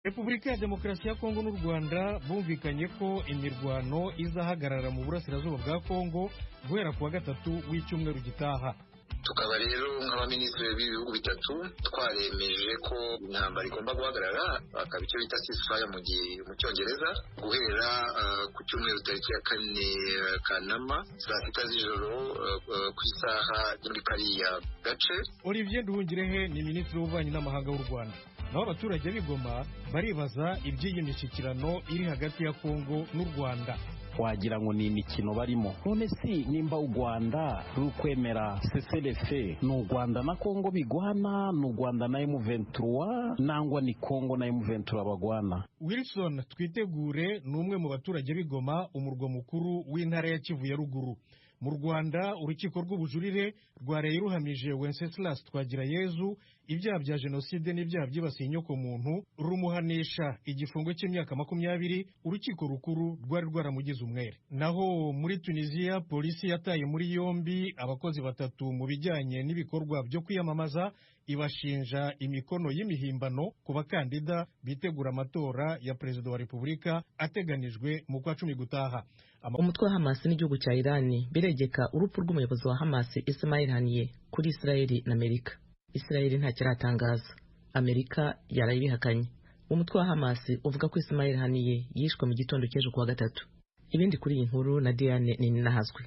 Repubulika ya Demokarasi ya Kongo n'u Rwanda bumvikanye ko imirwano izahagarara mu burasirazuba bwa Kongo guhera kuwa gatatu w'icyumweru gitaha. Tukaba rero nk'abaminisitiri b'ibihugu bitatu twaremeje ko intambara igomba guhagarara, akaba icyo bita ceasefire mu gihe mu Cyongereza, guhera ku cyumweru tariki ya 4 Kanama saa 6 z'ijoro ku isaha muri kariya gace. Olivier Nduhungirehe ni minisitiri w'ububanyi n'amahanga w'u Rwanda. Naho abaturage b'Igoma baribaza iby'iyi mishyikirano iri hagati ya Kongo n'u Rwanda. Wagira ngo ni imikino barimo. None si nimba u Rwanda ruri kwemera cessez-le-feu, ni u Rwanda na Kongo bigwana, ni u Rwanda na M23, nangwa ni Kongo na M23 bagwana? Wilson Twitegure ni umwe mu baturage b'Igoma, umurwa mukuru w'intara ya Kivu ya Ruguru. Mu Rwanda, urukiko rw'ubujurire rwaraye ruhamije Wenceslas Twagirayezu ibyaha bya jenoside n'ibyaha byibasiye inyokomuntu, rumuhanisha igifungo cy'imyaka 20. Urukiko rukuru rwari rwaramugize umwere. Naho muri Tunisia, polisi yataye muri yombi abakozi batatu mu bijyanye n'ibikorwa byo kwiyamamaza, ibashinja imikono y'imihimbano ku bakandida bitegura amatora ya perezida wa repubulika ateganijwe mu kwa 10 gutaha. Umutwe wa Hamas n'igihugu cya Iran biregeka urupfu rw'umuyobozi wa Hamas Ismail Haniyeh kuri Israel na Amerika. Israel ntakiratangaza, Amerika yarayibihakanye. Umutwe wa Hamas uvuga ko Ismail Haniyeh yishwe mu gitondo cy'ejo kuwa gatatu. Ibindi kuri iyi nkuru na Diane Ninahazwe.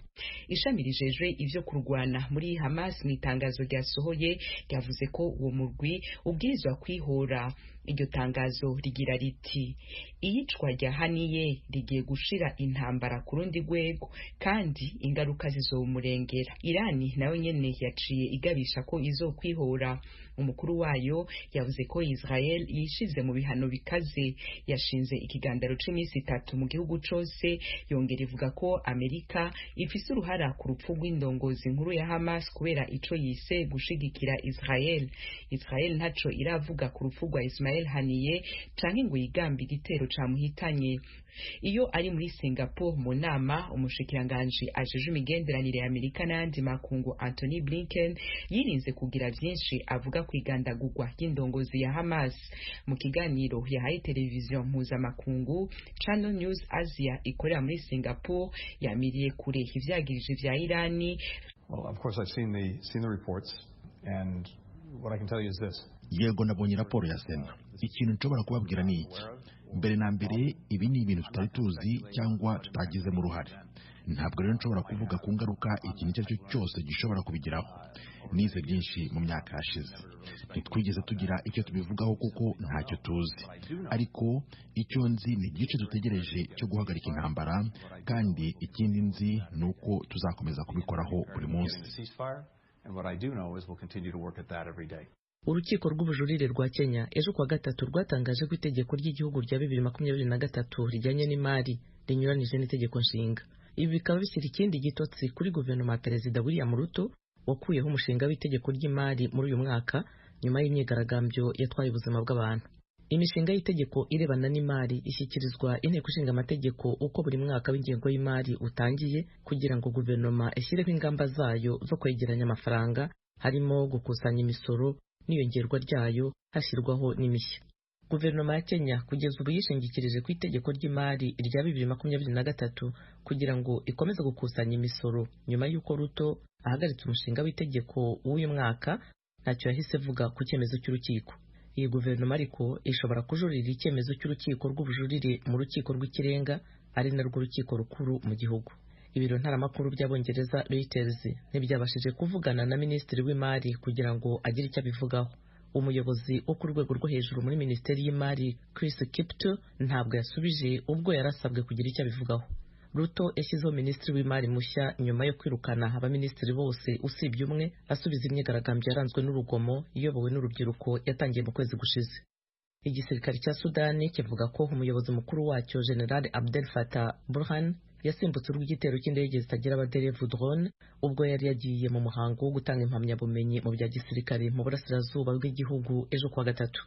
Ishami rijejwe ivyo kurwana muri Hamas mu itangazo ryasohoye ryavuze ko uwo murwi ubwirizwa kwihora. Iryo tangazo rigira riti: "Iyicwa rya Haniye rigiye gushira intambara ku rundi rwego kandi ingaruka zizomurengera." Irani nayo nyene yaciye igabisha ko izokwihora. Umukuru wayo yavuze ko Israel yishize mu bihano bikaze, yashinze ikigandaro c'iminsi 3 mu gihugu cose. Yongera ivuga ko Amerika ifise uruhara ku rupfu rw'indongozi nkuru ya Hamas kubera ico yise gushigikira Israel. Israel ntaco iravuga ku rupfu rwa Ismail Haniyeh canke ngo yigambe igitero camuhitanye. Iyo ari muri Singapore mu nama, umushikiranganji ajeje imigenderanire ya Amerika n'ayandi makungu Anthony Blinken yirinze kugira vyinshi avuga ku igandagurwa ry'indongozi ya Hamas. Mu kiganiro yahaye televiziyo mpuzamakungu Channel News Asia ikorera muri Singapore, yamiriye kure ivyagirije vya Irani. Well, of course I've seen the reports, and what I can tell you is this. Yego, nabonye raporo ya Sena. Ikintu nshobora kubabwira ni iki: mbere na mbere, ibi ni ibintu tutari tuzi cyangwa tutagizemo uruhare. Ntabwo rero nshobora kuvuga ku ngaruka ikintu icyo ari cyo cyose gishobora kubigiraho. Nize byinshi mu myaka yashize. Ntitwigeze tugira icyo tubivugaho kuko ntacyo tuzi, ariko icyo nzi ni igice dutegereje cyo guhagarika intambara, kandi ikindi nzi ni uko tuzakomeza kubikoraho buri munsi. Urukiko rw'ubujurire rwa Kenya ejo kuwa gatatu rwatangaje ko itegeko ry'igihugu rya 2023 rijyanye n'imari rinyuranije n'itegeko nshinga. Ibi bikaba bishyira ikindi gitotsi kuri guverinoma ya Perezida William Ruto, wakuyeho umushinga w'itegeko ry'imari muri uyu mwaka nyuma y'imyigaragambyo yatwaye ubuzima bw'abantu. Imishinga y'itegeko irebana n'imari ishyikirizwa inteko ishinga amategeko uko buri mwaka w'ingengo y'imari utangiye, kugira ngo guverinoma ishyireho ingamba zayo zo kwegeranya amafaranga, harimo gukusanya imisoro n'iyongerwa ryayo, hashyirwaho n'imishya. Guverinoma ya Kenya kugeza ubu yishingikirije ku itegeko ry'imari rya 2023 kugira ngo ikomeze gukusanya imisoro nyuma y'uko Ruto ahagaritse umushinga w'itegeko w'uyu mwaka. Ntacyo yahise avuga ku cyemezo cy'urukiko. Iyi guverinoma ariko ishobora kujurira icyemezo cy'urukiko rw'ubujurire mu rukiko rw'ikirenga, ari narwo rukiko rukuru mu gihugu. Ibiro ntaramakuru by'Abongereza Reuters ntibyabashije kuvugana na minisitiri w'imari kugira ngo agire icyo abivugaho. Umuyobozi wo ku rwego rwo hejuru muri minisiteri y'imari Chris Kipto ntabwo yasubije ubwo yarasabwe kugira icyo abivugaho. Ruto yashyizeho minisitiri w'imari mushya nyuma yo kwirukana abaminisitiri bose usibye umwe, asubiza imyigaragambyo yaranzwe n'urugomo iyobowe n'urubyiruko yatangiye mu kwezi gushize. Igisirikare cya Sudani kivuga ko umuyobozi mukuru wacyo General Abdel Fattah Burhan yasimbutse urw'igitero cy'indege zitagira abaderevu, drone, ubwo yari yagiye mu muhango wo gutanga impamyabumenyi mu bya gisirikare mu burasirazuba bw'igihugu ejo kuwa gatatu.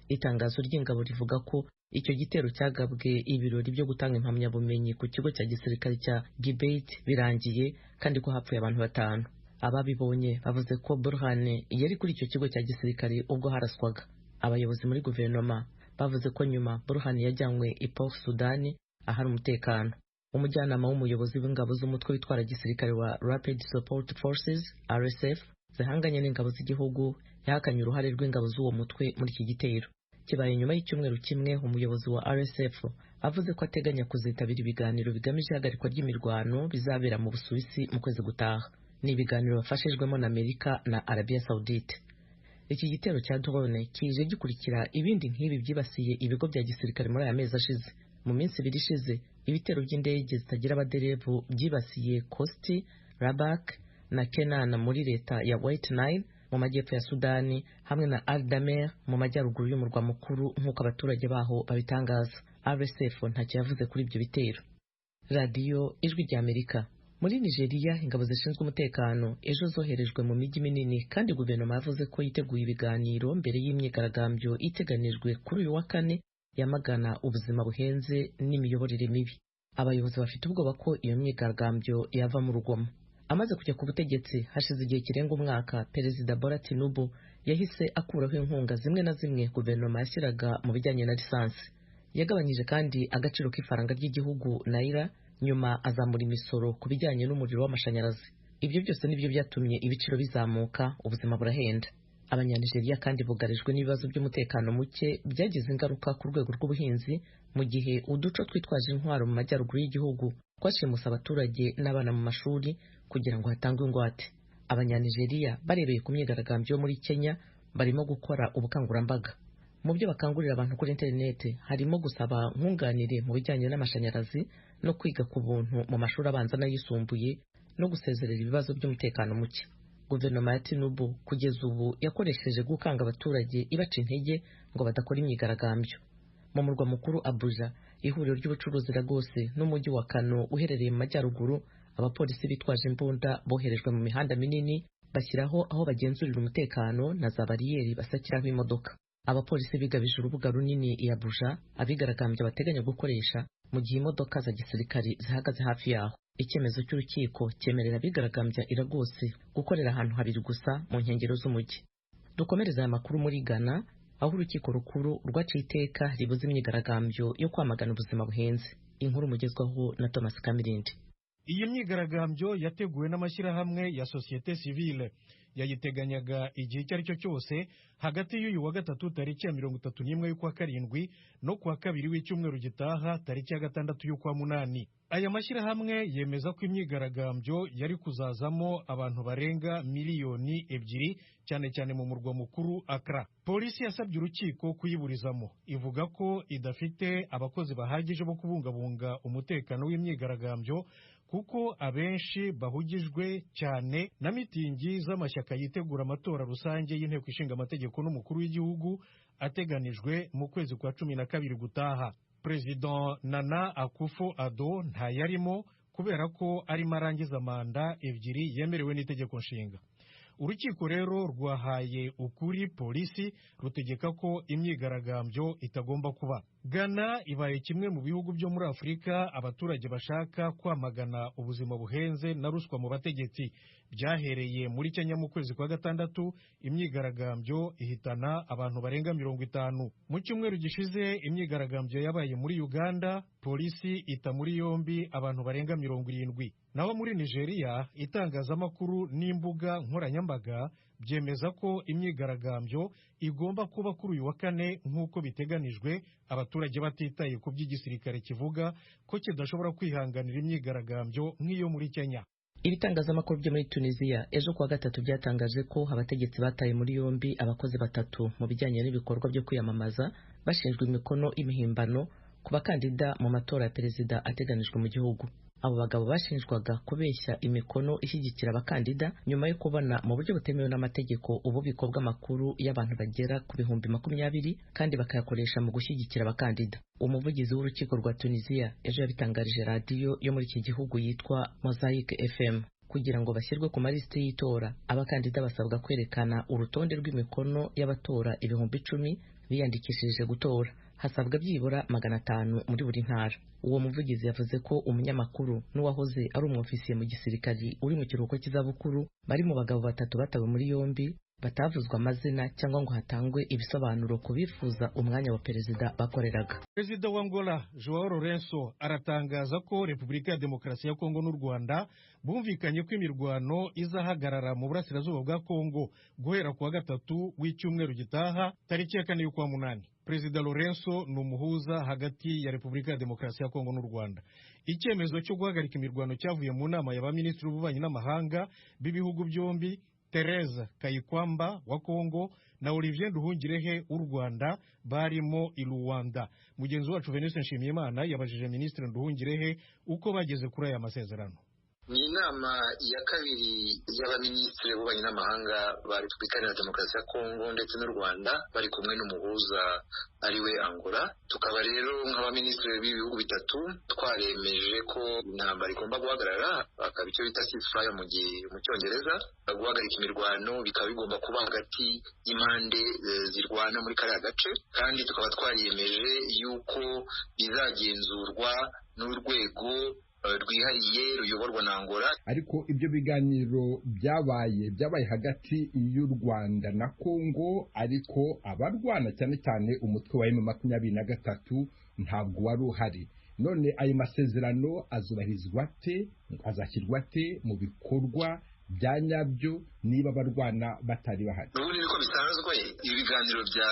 Itangazo ry'ingabo rivuga ko icyo gitero cyagabwe ibirori byo gutanga impamyabumenyi ku kigo cya gisirikare cya Gibeit birangiye, kandi ko hapfuye abantu batanu. Ababibonye bavuze ko Burhan yari kuri icyo kigo cya gisirikare ubwo haraswaga. Abayobozi muri guverinoma Bavuze ko nyuma Burhan yajyanywe i Port Sudan ahari umutekano. Umujyanama w'umuyobozi w'ingabo z'umutwe witwara gisirikare wa Rapid Support Forces RSF zihanganye n'ingabo z'igihugu yahakanye uruhare rw'ingabo z'uwo mutwe muri iki gitero. Kibaye nyuma y'icyumweru kimwe umuyobozi wa RSF avuze ko ateganya kuzitabira ibiganiro bigamije ihagarikwa ry'imirwano bizabera mu Busuwisi mu kwezi gutaha. Ni ibiganiro bafashijwemo na Amerika na Arabia Saudite. Iki gitero cya drone kije gikurikira ibindi nk'ibi byibasiye ibigo bya gisirikare muri aya mezi ashize. Mu minsi ibiri ishize, ibitero by'indege zitagira abaderevu byibasiye Kosti, Rabak na Kenana muri leta ya White Nile mu majyepfo ya Sudani hamwe na Al-Damer mu majyaruguru y'umurwa mukuru, nk'uko abaturage baho babitangaza. RSF ntacyo yavuze kuri ibyo bitero. Radiyo Ijwi ry'Amerika. Muri Nigeria, ingabo zishinzwe umutekano ejo zoherejwe mu mijyi minini, kandi guverinoma yavuze ko yiteguye ibiganiro mbere y'imyigaragambyo iteganijwe kuri uyu wa kane yamagana ubuzima buhenze n'imiyoborere mibi. Abayobozi bafite ubwoba ko iyo myigaragambyo yava mu rugomo. Amaze kujya ku butegetsi hashize igihe kirenga umwaka, Perezida Bola Tinubu yahise akuraho inkunga zimwe na zimwe guverinoma yashyiraga mu bijyanye na lisansi. Yagabanyije kandi agaciro k'ifaranga ry'igihugu naira, nyuma azamura imisoro ku bijyanye n'umuriro w'amashanyarazi. Ibyo byose nibyo byatumye ibiciro bizamuka, ubuzima burahenda. Abanyanigeriya kandi bugarijwe n'ibibazo by'umutekano muke byagize ingaruka ku rwego rw'ubuhinzi, mu gihe uduco twitwaje intwaro mu majyaruguru y'igihugu twashimuse abaturage n'abana mu mashuri kugira ngo hatangwe ingwate. Abanyanigeriya barebeye ku myigaragambyo yo muri Kenya barimo gukora ubukangurambaga. Mu byo bakangurira abantu kuri interineti harimo gusaba nkunganire mu bijyanye n'amashanyarazi no kwiga ku buntu mu mashuri abanza n'ayisumbuye no gusezerera ibibazo by'umutekano muke. Guverinoma ya Tinubu kugeza ubu yakoresheje gukanga abaturage ibaca intege ngo badakora imyigaragambyo. Mu murwa mukuru Abuja, ihuriro ry'ubucuruzi Lagos n'umujyi wa Kano uherereye mu majyaruguru, abapolisi bitwaje imbunda boherejwe mu mihanda minini bashyiraho aho bagenzurira umutekano na za bariyeri basakiraho imodoka. Abapolisi bigabije urubuga runini i Abuja abigaragambya bateganya gukoresha mu gihe imodoka za gisirikari zihagaze hafi yaho. Icyemezo cy'urukiko cyemerera abigaragambya i Lagos gukorera ahantu habiri gusa mu nkengero z'umujyi. Dukomereza aya makuru muri Ghana, aho urukiko rukuru rwaciye iteka ribuza imyigaragambyo yo kwamagana ubuzima buhenze. Inkuru mugezwaho na Thomas Kamirindi. Iyi myigaragambyo yateguwe n'amashyirahamwe ya sosiyete sivile, yayiteganyaga igihe icyo ari cyo cyose hagati y'uyu wa gatatu tariki ya 31 y'ukwa karindwi no kuwa kabiri w'icyumweru gitaha tariki ya 6 y'ukwa munani. Aya mashyirahamwe yemeza ko imyigaragambyo yari kuzazamo abantu barenga 2 miliyoni cyane cyane mu murwa mukuru Accra. Polisi yasabye urukiko kuyiburizamo, ivuga ko idafite abakozi bahagije bo kubungabunga umutekano w'imyigaragambyo kuko abenshi bahugijwe cyane na mitingi z'amashyaka yitegura amatora rusange y'inteko ishinga amategeko n'umukuru w'igihugu ateganijwe mu kwezi kwa 12 gutaha. President Nana Akufo-Addo ntayarimo kubera ko arimo arangiza manda 2 yemerewe n'itegeko nshinga. Urukiko rero rwahaye ukuri polisi rutegeka ko imyigaragambyo itagomba kuba. Ghana ibaye kimwe mu bihugu byo muri Afurika abaturage bashaka kwamagana ubuzima buhenze na ruswa mu bategetsi. Byahereye muri Kenya mu kwezi kwa 6, imyigaragambyo ihitana abantu barenga 50. Mu cyumweru gishize imyigaragambyo yabaye muri Uganda, polisi ita muri yombi abantu barenga 70. Naho muri Nigeria, itangazamakuru n'imbuga nkoranyambaga byemeza ko imyigaragambyo igomba kuba kuri uyu wa kane nk'uko biteganijwe, abaturage batitaye ku by'igisirikare kivuga ko kidashobora kwihanganira imyigaragambyo nk'iyo muri Kenya. Ibitangazamakuru byo muri Tunisia ejo kuwa gatatu byatangaje ko abategetsi bataye muri yombi abakozi 3 mu bijyanye n'ibikorwa byo kwiyamamaza bashinjwa imikono imihimbano ku bakandida mu matora ya perezida ateganijwe mu gihugu. Abo bagabo bashinjwaga kubeshya imikono ishyigikira abakandida nyuma yo kubona mu buryo butemewe n'amategeko ububiko bw'amakuru y'abantu bagera ku 20,000 kandi bakayakoresha mu gushyigikira abakandida. Umuvugizi w'urukiko rwa Tunisia ejo yabitangarije radiyo yo muri iki gihugu yitwa Mosaic FM. Kugira ngo bashyirwe ku malisiti y'itora, abakandida basabwa kwerekana urutonde rw'imikono y'abatora 10,000 biyandikishije gutora. Hasabwa byibura 500 muri buri ntara. Uwo muvugizi yavuze ko umunyamakuru n'uwahoze ari umwofisiye mu gisirikari uri mu kiruhuko cy'izabukuru bari mu bagabo 3 batawe muri yombi Batavuzwe amazina cyangwa ngo hatangwe ibisobanuro ku bifuza umwanya wa perezida bakoreraga. Perezida wa Angola Joao Lourenço aratangaza ko Repubulika ya Demokarasi ya Kongo n'u Rwanda bumvikanye ko imirwano izahagarara mu burasirazuba bwa Kongo guhera kuwa gatatu w'icyumweru gitaha, tariki ya 4 y'ukwa 8. Perezida Lourenço ni umuhuza hagati ya Repubulika ya Demokarasi ya Kongo n'u Rwanda. Icyemezo cyo guhagarika imirwano cyavuye mu nama y'abaminisitiri b'ububanyi n'amahanga b'ibihugu byombi, Therese Kayikwamba wa Kongo na Olivier Nduhungirehe w'u Rwanda, barimo i Luanda. Mugenzi wacu Venus Nshimiyimana yabajije Minisitiri Nduhungirehe uko bageze kuri aya masezerano. Ni inama ya kabiri y'abaminisitiri b'ububanyi n'amahanga ba Repubulika Iharanira Demokarasi ya Kongo ndetse n'u Rwanda, bari kumwe n'umuhuza ariwe Angola. Tukaba rero nk'abaminisitiri b'ibihugu bitatu twaremeje ko intambara igomba guhagarara, akaba icyo bita ceasefire mu Cyongereza. Guhagarika imirwano bikaba bigomba kuba hagati y'impande zirwana muri kariya gace, kandi tukaba twariyemeje yuko bizagenzurwa n'urwego rwihariye ruyoborwa na Angola. Ariko ibyo biganiro byabaye hagati y'u Rwanda na Kongo, ariko abarwana cyane cyane umutwe wa M23 ntabwo wari uhari. None ayo masezerano azubahirizwa ate, azashyirwa ate mu bikorwa bya nyabyo niba abarwana batari bahari? Ubundi niko bisanzwe, ibiganiro bya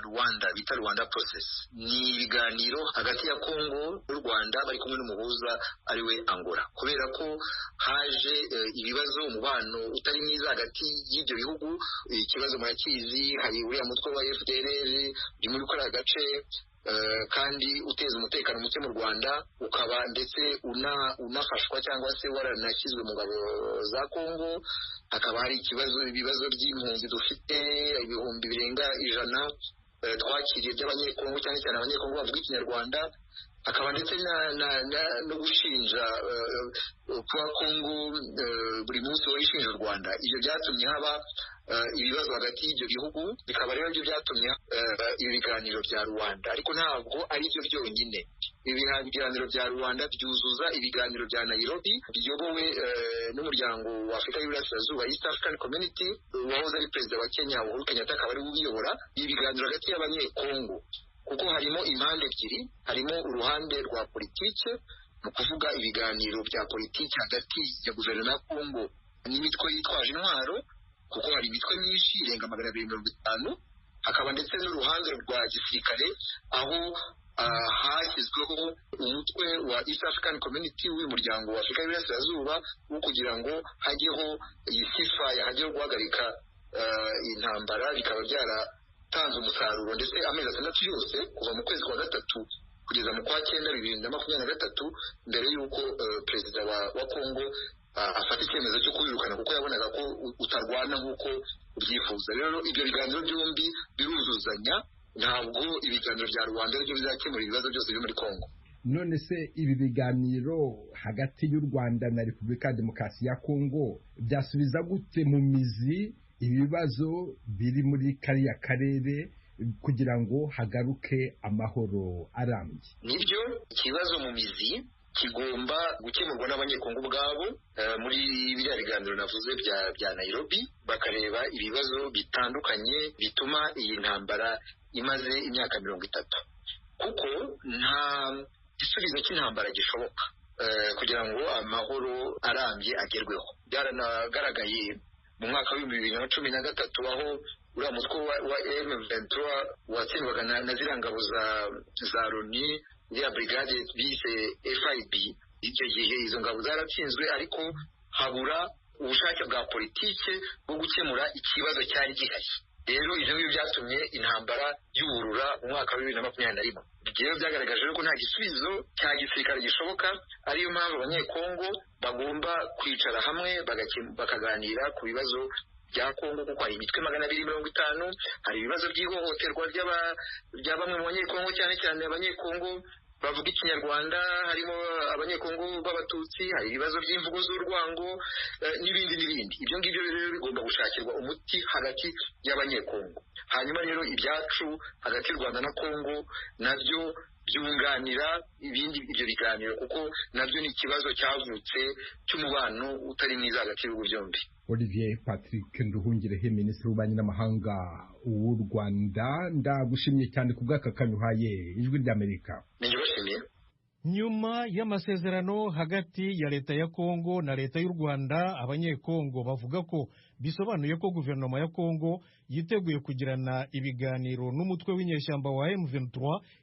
Rwanda bita Rwanda process ni ibiganiro hagati ya Kongo n'u Rwanda bari kumwe n'umuhuza ariwe Angola. Kubera ko haje ibibazo, umubano utari mwiza hagati y'ibyo bihugu, ikibazo murakizi, hari uriya mutwe wa FDLR uri muri kariya gace kandi uteza umutekano muke mu Rwanda, ukaba ndetse unafashwa cyangwa se waranashyizwe mu ngabo za Kongo. Hakaba hari ibibazo by'impunzi dufite 100,000 birenga twakiriye by'abanyekongo, cyane cyane abanyekongo bavuga Ikinyarwanda. Hakaba ndetse no gushinja kuba Kongo buri munsi wari ishinja u Rwanda. Ibyo byatumye haba ibibazo hagati y'ibyo bihugu, bikaba rero byo byatumye ibiganiro bya Rwanda. Ariko ntabwo ari byo byonyine, ibiganiro bya Rwanda byuzuza ibiganiro bya Nairobi biyobowe n'umuryango wa Afurika y'Iburasirazuba, East African Community, wahoze ari perezida wa Kenya Uhuru Kenyatta akaba ari we ubiyobora. Ibiganiro hagati y'abanyekongo, kuko harimo impande ebyiri, harimo uruhande rwa politike, mu kuvuga ibiganiro bya politiki hagati ya guverinoma ya Kongo n'imitwe yitwaje intwaro, kuko hari imitwe myinshi irenga 250. Hakaba ndetse n'uruhande rwa gisirikare, aho hashyizweho umutwe wa East African Community w'uyu muryango wa Afurika y'Iburasirazuba, wo kugira ngo hajyeho iyi ceasefire, hajyeho guhagarika intambara. Bikaba byaratanze umusaruro ndetse amezi 6 yose kuva mu kwezi kwa 3 kugeza mu kwa 9 2023, mbere y'uko perezida wa Kongo afata icyemezo cyo kubirukana, kuko yabonaga ko utarwana nk'uko ubyifuza. Rero ibyo biganiro byombi biruzuzanya, ntabwo ibiganiro bya Rwanda aribyo bizakemura ibibazo byose biri muri Kongo. None se ibi biganiro hagati y'u Rwanda na Repubulika ya Demokarasi ya Kongo byasubiza gute mu mizi ibibazo biri muri kariya karere kugira ngo hagaruke amahoro arambye? Nibyo, ikibazo mu mizi kigomba gukemurwa n'abanyekongo ubwabo muri biriya biganiro navuze bya Nairobi, bakareba ibibazo bitandukanye bituma iyi ntambara imaze imyaka 30, kuko nta gisubizo cy'intambara gishoboka kugira ngo amahoro arambye agerweho. Byaranagaragaye mu mwaka wa 2013, aho uriya mutwe wa M23 watsindwaga na ziriya ngabo za Loni, iriya brigade bise FIB. Icyo gihe izo ngabo zaratsinzwe, ariko habura ubushake bwa politike bwo gukemura ikibazo cyari gihari. Rero ibyo ngibyo byatumye intambara y'uburura mu mwaka wa 2021. Rero byagaragaje ko nta gisubizo cya gisirikare gishoboka, ariyo mpamvu abanyekongo bagomba kwicara hamwe bakaganira ku bibazo bya Kongo, kuko hari imitwe 250, hari ibibazo by'ihohoterwa rya bamwe mu banyekongo, cyane cyane abanyekongo bavuga Ikinyarwanda, harimo abanyekongo b'abatutsi, hari ibibazo by'imvugo z'urwango n'ibindi n'ibindi. Ibyo ngibyo rero bigomba gushakirwa umuti hagati y'abanyekongo. Hanyuma rero ibyacu hagati y'u Rwanda na Kongo nabyo byunganira ibindi ibyo biganiro, kuko nabyo ni ikibazo cyavutse cy'umubano utari mwiza hagati y'ibihugu byombi. Olivier Patrick Nduhungirehe, Minisitiri w'Ububanyi n'Amahanga w'u Rwanda, ndagushimye cyane ku bw'aka kanya uhaye Ijwi ry'Amerika. Nibashimiye. Nyuma y'amasezerano hagati ya leta ya Kongo na leta y'u Rwanda, abanyekongo bavuga ko bisobanuye ko guverinoma ya Kongo yiteguye kugirana ibiganiro n'umutwe w'inyeshyamba wa M23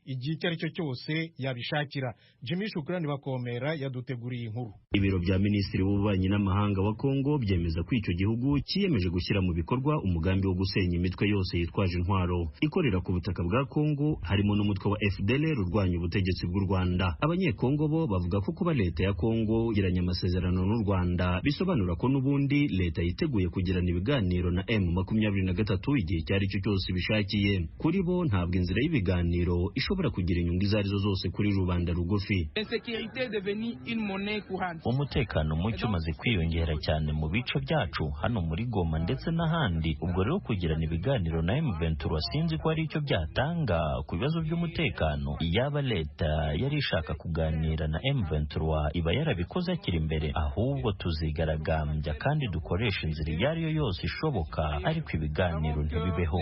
igihe icyo ari cyo cyose yabishakira. Jimmy Shukrani Bakomera yaduteguriye inkuru. Ibiro bya Minisitiri w'Ububanyi n'Amahanga wa Kongo byemeza ko icyo gihugu cyiyemeje gushyira mu bikorwa umugambi wo gusenya imitwe yose yitwaje intwaro ikorera ku butaka bwa Kongo, harimo n'umutwe wa FDLR urwanya ubutegetsi bw'u Rwanda. Abanyekongo bo bavuga ko kuba leta ya Kongo igiranye amasezerano n'u Rwanda bisobanura ko n'ubundi leta yiteguye kugirana ibiganiro na M23 igihe icyo ari cyo cyose bishakiye. Kuri bo ntabwo inzira y'ibiganiro ishobora kugira inyungu izo arizo zose kuri rubanda rugufi. Umutekano muke umaze kwiyongera cyane mu bice byacu hano muri Goma ndetse n'ahandi. Ubwo rero kugirana ibiganiro na M23 sinzi ko ari icyo byatanga ku bibazo by'umutekano. Iyaba leta yari ishaka kuganira na M23 iba yarabikoze akiri imbere, ahubwo tuzigaragambya kandi dukoresha inzira iyo ari yo yose ishoboka, ariko ibiganiro ntibibeho.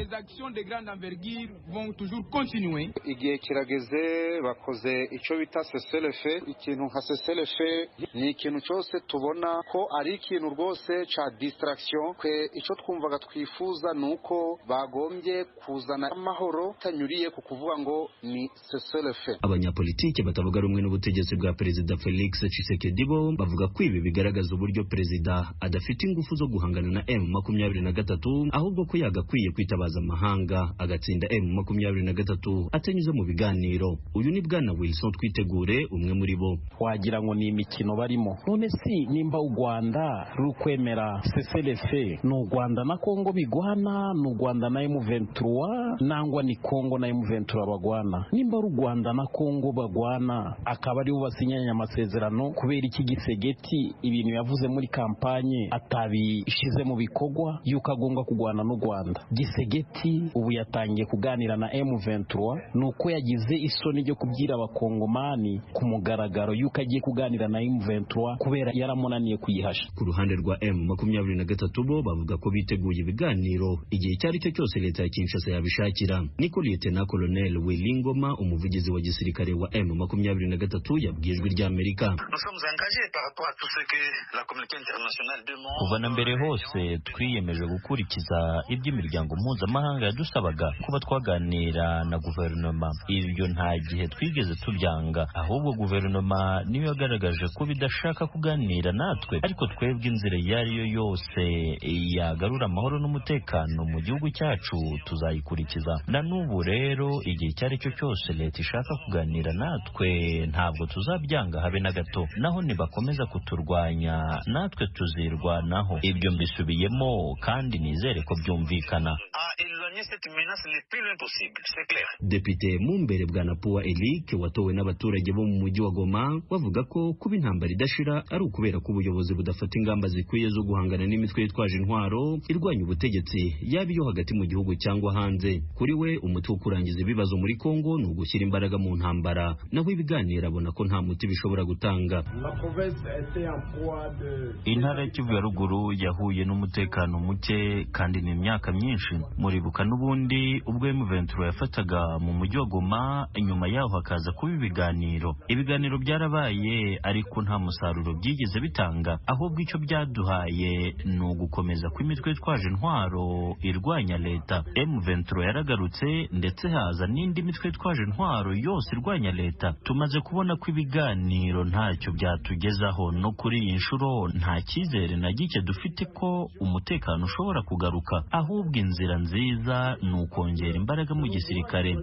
Igihe kirageze bakoze icyo bita cessez-le-feu. Ikintu nka cessez-le-feu ni ikintu cyose tubona ko ari ikintu rwose ca distraction. Twe icyo twumvaga twifuza ni uko bagombye kuzana amahoro tanyuriye ku kuvuga ngo ni cessez-le-feu. Abanyapolitike batavuga rumwe n'ubutegetsi bwa Perezida Felix Tshisekedi bo bavuga ko ibi bigaragaza uburyo perezida adafite ingufu zo guhangana na M23, ahubwo ko yagakwiye kwitabaza amahanga agatsinda M23 atanyuze mu biganiro. Uyu ni Bwana Wilson Twitegure, umwe muri bo. Wagira ngo ni imikino barimo. None si nimba u Rwanda ruri kwemera cessez-le-feu, ni u Rwanda na Kongo bigwana, ni u Rwanda na M23 nangwa ni Kongo na M23 bagwana? Nimba u Rwanda na Kongo bagwana akaba aribo basinyanye amasezerano, kubera iki Gisegeti ibintu yavuze muri kampanye atabishize mu bikorwa yuko agomba kurwana n'u Rwanda? Gisegeti ubu yatangiye kuganira na M23, nuko yagize isoni ryo kubwira abakongomani ku mugaragaro yuko agiye kuganira na M23 kubera yaramunaniye kuyihasha. Ku ruhande rwa M23 bo bavuga ko biteguye ibiganiro igihe icyo ari cyo cyose leta ya Kinshasa yabishakira. Niko Lieutenant Colonel Wilingoma, umuvugizi wa gisirikare wa M23, yabwiye Ijwi ry'Amerika. Kuva na mbere hose twiyemeje gukurikiza iby'imiryango mpuzamahanga yadusabaga kuba twaganira na guverinoma. Ibyo nta gihe twigeze tubyanga, ahubwo guverinoma niyo yagaragaje ko bidashaka kuganira natwe, ariko twebwe inzira iyo ari yo yose yagarura amahoro n'umutekano mu gihugu cyacu tuzayikurikiza. Na n'ubu rero igihe icyo ari cyo cyose leta ishaka kuganira natwe ntabwo tuzabyanga habe na gato. Naho nibakomeza kuturwanya natwe tuzirwanaho. Ibyo mbisubiyemo kandi nizere ko byumvikana. Depite Mumbere Bwana Puwa Eric watowe n'abaturage bo mu mujyi wa Goma bavuga ko kuba intambara idashira ari ukubera ko ubuyobozi budafata ingamba zikwiye zo guhangana n'imitwe yitwaje intwaro irwanya ubutegetsi, yaba iyo hagati mu gihugu cyangwa hanze. Kuri we umuti wo kurangiza ibibazo muri Kongo ni ugushyira imbaraga mu ntambara, naho ibiganiro abona ko nta muti bishobora gutanga. Intara ya Kivu ya ruguru yahuye n'umutekano muke kandi ni imyaka myinshi. Muribuka n'ubundi ubwo M23 yafataga mu mujyi wa Goma, nyuma yaho hakaza kuba ibiganiro. Ibiganiro byarabaye ariko nta musaruro byigeze bitanga, ahubwo icyo byaduhaye ni ugukomeza kw'imitwe yitwaje intwaro irwanya leta. M23 yaragarutse ndetse haza n'indi mitwe yitwaje intwaro yose irwanya leta. Tumaze kubona ko ibiganiro ntacyo byatugezaho, no kuri iyi nshuro nta cyizere na gike dufite ko umutekano ushobora kugaruka, ahubwo inzira nziza ni ukongera imbaraga mu gisirikare.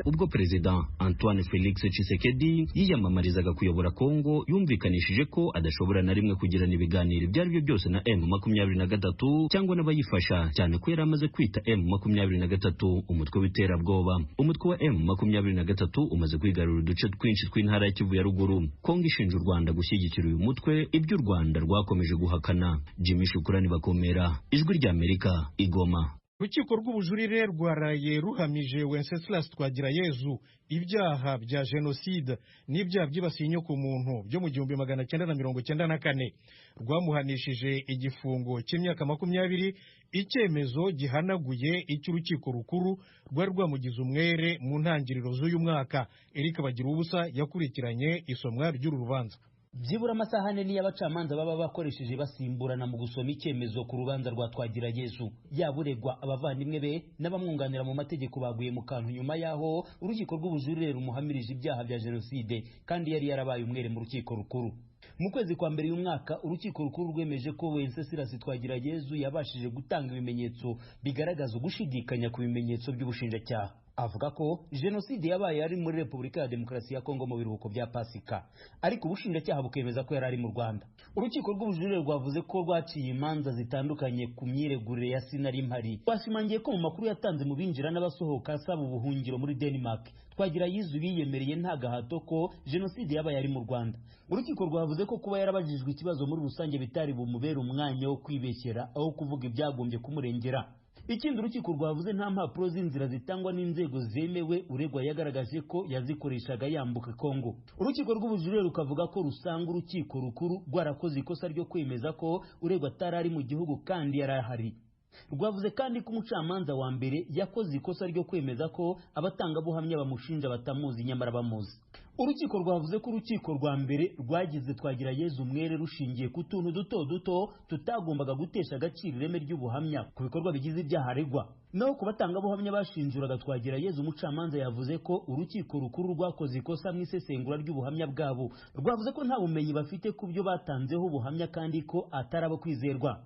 Ubwo Perezida Antoine Felix Tshisekedi yiyamamarizaga kuyobora Kongo, yumvikanishije ko adashobora na rimwe kugirana ibiganiro ibyo ari byo byose na M23 cyangwa n'abayifasha, cyane ko yari amaze kwita M23 umutwe w'iterabwoba. Umutwe wa M23 umaze kwigarurira uduce twinshi tw'intara ya Kivu ya ruguru. Kongo ishinja u Rwanda gushyigikira uyu mutwe, ibyo u Rwanda rwakomeje guhakana. Jimmy Shukrani Bakomera, Ijwi ry'Amerika, Igoma. Urukiko rw'ubujurire rwaraye ruhamije Wenceslas Twagirayezu ibyaha bya jenoside n'ibyaha byibasiye inyokomuntu byo mu 1994. Rwamuhanishije igifungo cy'imyaka 20, icyemezo gihanaguye icy'urukiko rukuru rwari rwamugize umwere mu ntangiriro z'uyu mwaka. Eric Bagiruwubusa yakurikiranye isomwa ry'uru rubanza. Byibura amasaha ane niyo abacamanza baba bakoresheje basimburana mu gusoma icyemezo ku rubanza rwa Twagirayezu. Yaba uregwa, abavandimwe be n'abamwunganira mu mategeko baguye mu kantu nyuma y'aho urukiko rw'ubujurire rumuhamirije ibyaha bya jenoside kandi yari yarabaye umwere mu rukiko rukuru. Mu kwezi kwa mbere y'umwaka, urukiko rukuru rwemeje ko Wenceslas Twagirayezu yabashije gutanga ibimenyetso bigaragaza ugushidikanya ku bimenyetso by'ubushinjacyaha. Avuga ko jenoside yabaye ari muri Repubulika ya Demokarasi ya Kongo mu biruhuko bya Pasika, ariko ubushinjacyaha bukemeza ko yari ari mu Rwanda. Urukiko rw'ubujurire rwavuze ko rwaciye imanza zitandukanye ku myiregurire ya Sinarimpari. Rwashimangiye ko mu makuru yatanze mu binjira n'abasohoka asaba ubuhungiro muri Denmark, Twagirayezu biyemereye nta gahato ko jenoside yabaye ari mu Rwanda. Urukiko rwavuze ko kuba yarabajijwe ikibazo muri rusange bitari bumubere umwanya wo kwibeshyera aho kuvuga ibyagombye kumurengera. Ikindi urukiko rwavuze, nta mpapuro z'inzira zitangwa n'inzego zemewe uregwa yagaragaje ko yazikoreshaga yambuka Kongo. Urukiko rw'ubujurire rukavuga ko rusanga urukiko rukuru rwarakoze ikosa ryo kwemeza ko uregwa atari ari mu gihugu kandi yari ahari. Rwavuze kandi ko umucamanza wa mbere yakoze ikosa ryo kwemeza ko abatangabuhamya bamushinja batamuzi nyamara bamuzi. Urukiko rwavuze ko urukiko rwa mbere rwagize Twagirayezu umwere rushingiye ku tuntu duto duto tutagombaga gutesha agaciro ireme ry'ubuhamya ku bikorwa bigize ibyaha aregwa. Naho ku batangabuhamya bashinjuraga Twagirayezu, umucamanza yavuze ko urukiko rukuru rwakoze ikosa mu isesengura ry'ubuhamya bwabo. Rwavuze ko nta bumenyi bafite ku byo batanzeho ubuhamya kandi ko atari abo kwizerwa.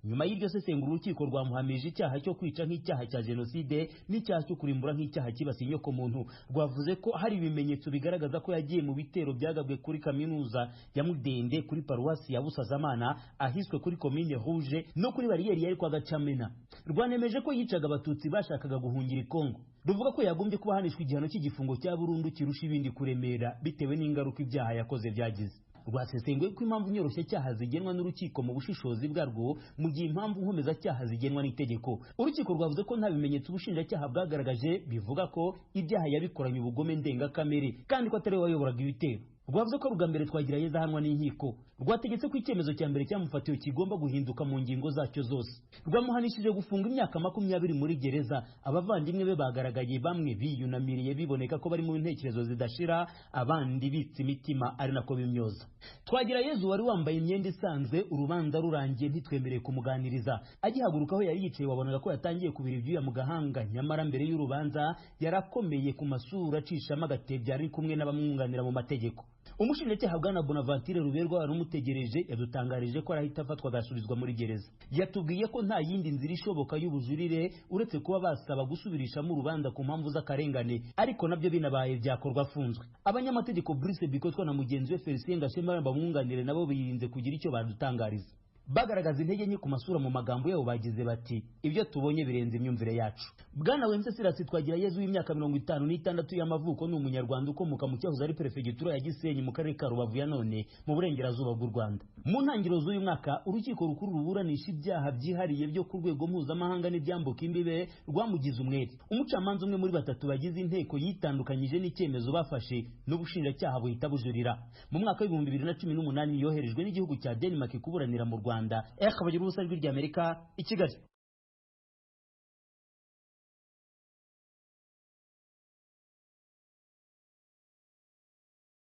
Nyuma y'iryo sesengura, urukiko rwamuhamije icyaha cyo kwica nk'icyaha cya jenoside n'icyaha cyo kurimbura nk'icyaha cyibasiye inyokomuntu. Rwavuze ko hari ibimenyetso bigaragaza ko yagiye mu bitero byagabwe kuri kaminuza ya Mudende, kuri paruwasi ya Busazamana ahiswe kuri komine Rouge no kuri bariyeri yari kwa Gacamena. Rwanemeje ko yicaga abatutsi bashakaga guhungira i Kongo. Ruvuga ko yagombye kuba ahanishwa igihano cy'igifungo cya burundu kirusha ibindi kuremera bitewe n'ingaruka ibyaha yakoze byagize. Rwasesenguye ko impamvu nyoroshyacyaha zigenwa n'urukiko mu bushishozi bwarwo, mu gihe impamvu nkomezacyaha zigenwa n'itegeko. Urukiko rwavuze ko nta bimenyetso ubushinjacyaha bwagaragaje bivuga ko ibyaha yabikoranye ubugome ndengakamere kandi ko atari we wayoboraga ibitero. Rwavuze ko bwa mbere Twagirayezu ahanwa n'inkiko. Rwategetse ko icyemezo cya mbere cyamufatiwe kigomba guhinduka mu ngingo zacyo zose. Rwamuhanishije gufunga imyaka 20 muri gereza. Abavandimwe be bagaragaye bamwe biyunamiriye biboneka ko bari mu ntekerezo zidashira, abandi bitse imitima ari nako bimyoza. Twagirayezu wari wambaye imyenda isanzwe, urubanza rurangiye ntitwemereye kumuganiriza. Agihaguruka aho yari yicaye wabonaga ko yatangiye kubira ibyuya mu gahanga, nyamara mbere y'urubanza yarakomeye ku masura acishamo agatebya ari kumwe n'abamwunganira mu mategeko. Umushinjacyaha Bwana Bonaventure Ruberwa wari umutegereje yadutangarije ko arahita afatwa agasubizwa muri gereza. Yatubwiye ko nta yindi nzira ishoboka y'ubujurire uretse kuba basaba gusubirishamo urubanza ku mpamvu z'akarengane, ariko nabyo binabaye byakorwa afunzwe. Abanyamategeko Brice Bikotwa na mugenzi we Felicien Gashema bamwunganire nabo birinze kugira icyo badutangariza. Bagaragaza intege nke ku masura mu magambo yabo bagize bati: "Ibyo tubonye birenze imyumvire yacu." Bwana Wenceslas Twagirayezu w'imyaka 56 y'amavuko ni umunyarwanda ukomoka mu cyahoze ari perefegitura ya Gisenyi mu karere ka Rubavu ya none mu burengerazuba bw'u Rwanda. Mu ntangiriro z'uyu mwaka, urukiko rukuru ruburanisha ibyaha byihariye byo ku rwego mpuzamahanga n'ibyambuka imbibe rwamugize umwere. Umucamanza umwe muri batatu bagize inteko yitandukanyije n'icyemezo bafashe n'ubushinjacyaha buhita bujurira. Mu mwaka w'ibihumbi 2018 yoherejwe n'igihugu cya Denmark kuburanira mu Rwanda. Eric Bagiruwubusa, Ijwi ry'Amerika, i Kigali.